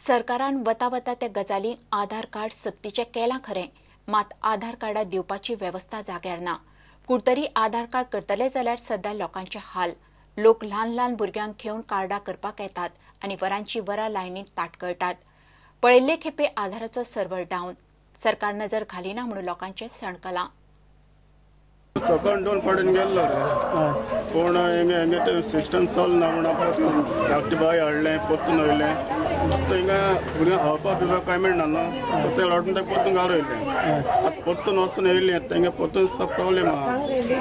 सरकारान वता वता त्या गजालींक आधार कार्ड सक्तीचें केलां खरें, मात आधार कार्डां दिवपाची वेवस्था जाग्यार ना. कुडतरी आधार कार्ड करतले जाल्यार सध्या लोकांचे हाल. लोक ल्हान ल्हान भुरग्यांक घेवन कार्डां करपाक येतात आनी वरांची वरां लायनींत ताटकळटात. पळयल्ले खेपे आधाराचो सर्वर डावन. सरकार नजर घालिना म्हणून लोकांचें सणकलां. सकाळ 2 फावटीन गेल्लो रे, पूण हेंगे सिस्टम चलना म्हणून परतून धाकटी बाय हाडलें, परतून वयलें. हिंगा भुरग्यांक खावपा पिवपाक कांय मेळना न्हू, सो ते हाडून ते परतून घरा वयलें. आतां परतून वचून येयलें, तेंगे परतून प्रॉब्लेम आहा.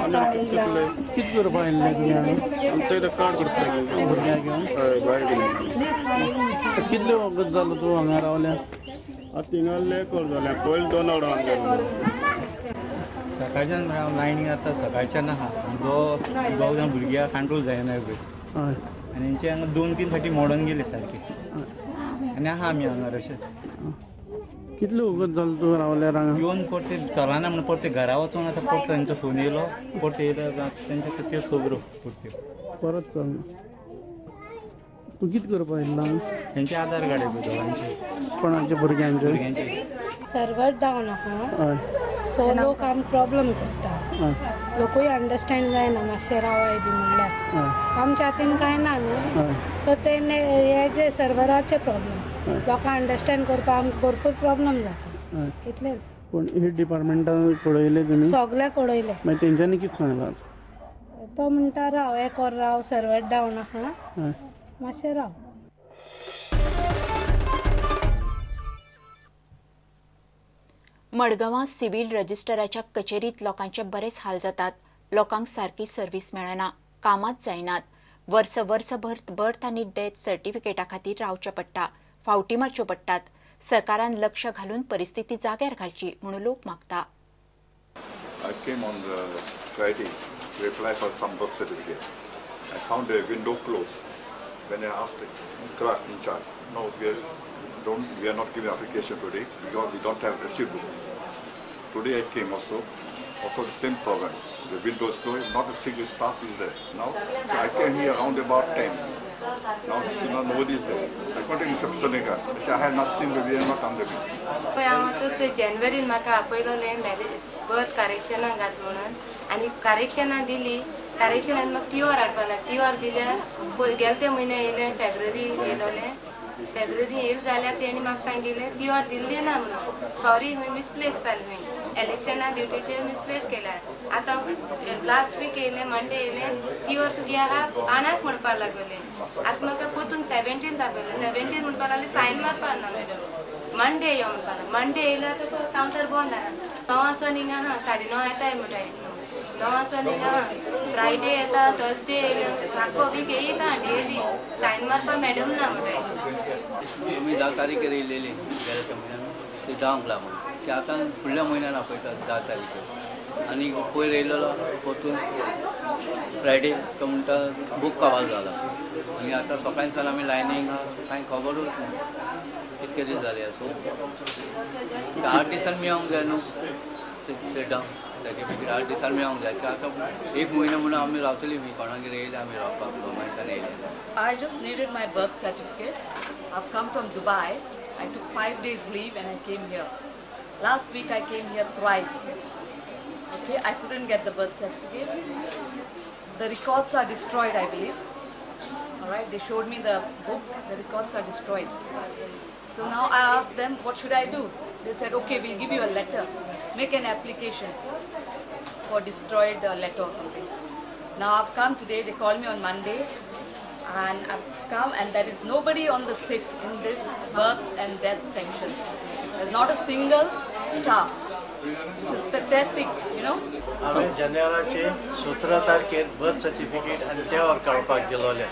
आमी कितले कितें करपा येयल्ले तुमी? आमचें इथं कार्ड करता भुरग्यांक घेवन. हय, बाय घेवन. कितले वखद जालो तूं हांगा रावल्या? आतां हिंगा लेकर जालें, पयलीं 2 वरां गेल्लें. सकाळच्यान हांव लायनीक आतां सकाळच्यान आहा. दोग जाण भुरग्यांक कंट्रोल जायना पळय, आनी हेंचे हांगा 2-3 फावटी मोडून गेले सारके, आनी आहा आमी हांगा अशें. कितले वखद जालो तूं रावल्यार हांगा? येवन परते चलना म्हणून परते घरा वचून आतां परत तांचो फोन येयलो, परते येयलो तेंच्या त्यो खबरो परत्यो परत चलना. तूं कितें करपा येयल्लो? तेंचे आधार कार्ड पळय दोगांचे. कोणाचे? भुरग्यांचे. भुरग्यांचे. सर्वर डावन आहा, सो लोक आम प्रॉब्लम करता. लोकूय अंडरस्टँड जायना, मातशें रावाय बी म्हणल्यार आमच्या हातीन कांय ना न्हू. सो ते हे जे सर्वराचे प्रॉब्लम लोकांक अंडरस्टँड करपाक आमकां भरपूर प्रॉब्लम जाता, इतलेंच. पूण हे डिपार्टमेंटान कळयलें तुमी? सगळें कळयलें. मागीर तेंच्यांनी कितें सांगलां? तो म्हणटा राव, एक वर राव, सर्वर डावन आहा, मातशें राव. मडगांवां सिव्हील रजिस्टराच्या कचेरीत लोकांचे बरेच हाल जातात. लोकांक सारकी सर्वीस मेळना, कामांच जायनात. वर्स वर्सभर बर्थ आनी डेथ सर्टिफिकेटा खातीर रावचें पडटा, फावटी मारच्यो पडटात. सरकारान लक्ष घालून परिस्थिती जाग्यार घालची म्हणून लोक मागता. I came on Friday to apply for some birth certificates. I found the window closed. When I asked the clerk in charge, no, we are not giving application today because we don't have receipt book. Today I came also the same problem. The window is closed, not a single staff is there now. So I came here around about 10. Now still nobody is there. I contacted Mr. Pistolekar. I said I have not seen the, we are not under me. हांव आतां जानेवारीन म्हाका आपयलोलें marriage birth करेक्शनाक घात म्हणून, आनी करेक्शनां दिली. करेक्शनान म्हाका टिओर हाडपाक लागलें. टिओर दिल्यार पळय गेले ते म्हयने येयलें, फेब्रुवारी येयलोलें. फेब्रुवारी येयलें जाल्यार तेणी म्हाका सांगिल्लें टिओर दिल्ली ना म्हणून, सॉरी खंय मिसप्लेस जालें, खंय इलेक्शना ड्युटीचेर मिसप्लेस केल्या. आतां लास्ट वीक येयलें, मंडे येयलें, टिओर तुगे आहा पाणाक म्हणपाक लागलें. आतां म्हाका परतून 17 आपयलें. 17 म्हणपाक लागलें सायन मारपाक ना मॅडम, मंडे यो म्हणपाक लागलें. मंडे येयल्यार तुका कावंटर बंद आहा. 9 वचोन हिंगा आहा, 9:30 येताय म्हणटाय, 9 वचोन हिंगा आहा. फ्रायडे येता, थर्सडे येयले, आख्खो वीक येयता डेली सायन मारपाक मॅडम ना म्हणटाय. आमी 10 तारखेर येयलेली गेल्या म्हयन्यान धांक लागून की आतां फुडल्या म्हयन्यान आपयतात 10 तारखेर. आनी पयर येयलेलो परतून फ्रायडे तो म्हणटा बूक काबार जाला. आनी आतां सकाळीं सावन आमी लायनीक कांय खबरूच ना कितके दीस जाले. सो 8 दिसान मेळोंक जाय न्हू सेटां सर्टिफिकेट, 8 दिसान मेळोंक जाय. आतां एक म्हयनो म्हणून आमी रावतली, कोणागेर येयले आमी रावपाक गोंयसान येयले. I just needed my birth certificate. I've come from Dubai. I took 5 days leave and I came here. Last week I came here thrice. Okay, I couldn't get the birth certificate. The records are destroyed, I believe. All right, they showed me the book. The records are destroyed. So now I asked them, what should I do? They said, okay, we'll give you a letter. Make an application for destroyed letter or something. Now I've come today. They called me on Monday. And I've come and there is nobody on the sit in this birth and death section. There's not a single staff. This is pathetic, you know. हांवें जानेवाराचे 17 तारखेर birth certificate आनी त्यावर काडपाक गेलोले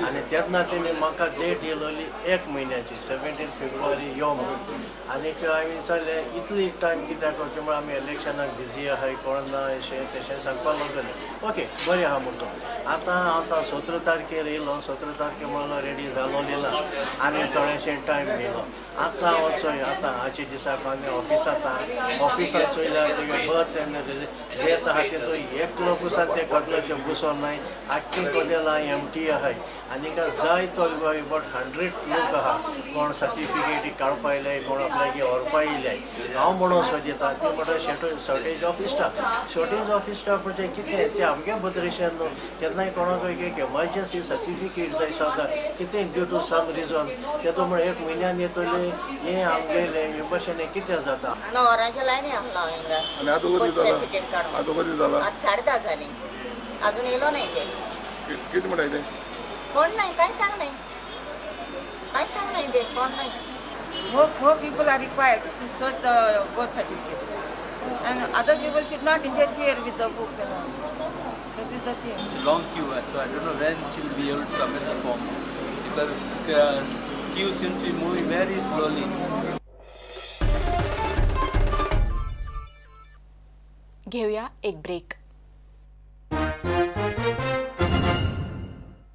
आनी तेन्ना तेणी म्हाका date दिलोली 1 म्हयन्याची 17 फेब्रुवारी यो म्हणून. आनी हांवें विचारलें इतली टायम कित्याक वता म्हळ्यार आमी इलेक्शनाक बिजी आहाय, कोण ना अशें तशें सांगपाक लागले. ओके बरें आहा म्हणटो. आतां हांव 17 तारखेर येयलो, 17 तारखे म्हणलो रेडी जालोली ना आनी थोडेशें टायम दिलो. आतां वचोय आतां आजच्या दिसाक आमी ऑफिसांत ऑफिसांत पुसान चोयल्यार बर्थ डेथ आहा तितून एकलो पुसान ते कदलाचे बसोन नाय, आख्खी कदेलां एमटी आहाय. आनी जाय तो अबावट 100 लोक आहा कोण सर्टिफिकेट काडपा येयले, कोण आपल्याक व्हरपा येयले. हांव म्हणून सोदिता ती म्हणटा shortage of staff. Shortage of staff म्हणजे कितें तें आमगे बदरेशन न्हू. केन्नाय कोणाक एक एमर्जन्सी सर्टिफिकेट जाय समजा कितें ड्यू टू सम रिजन तेतून म्हण एक म्हयन्यान येतले हें आमगेलें हे भशेन कितें जाता. 9 वरांच्या लायनी आसलो हांव हिंगा बर्थ सर्टिफिकेट काडून. आज 10:30 जाली, अजून येयलो नाही ते. कितें म्हणटा ते? कोण नाही, काय सांग नाही, काय सांग नाही ते कोण नाही. More people are required to search the birth certificates, and other people should not interfere with the books and all. That is the thing. It's a long queue, so I don't know when she will be able to submit the form because queue seems to be moving very slowly. घेऊया एक break.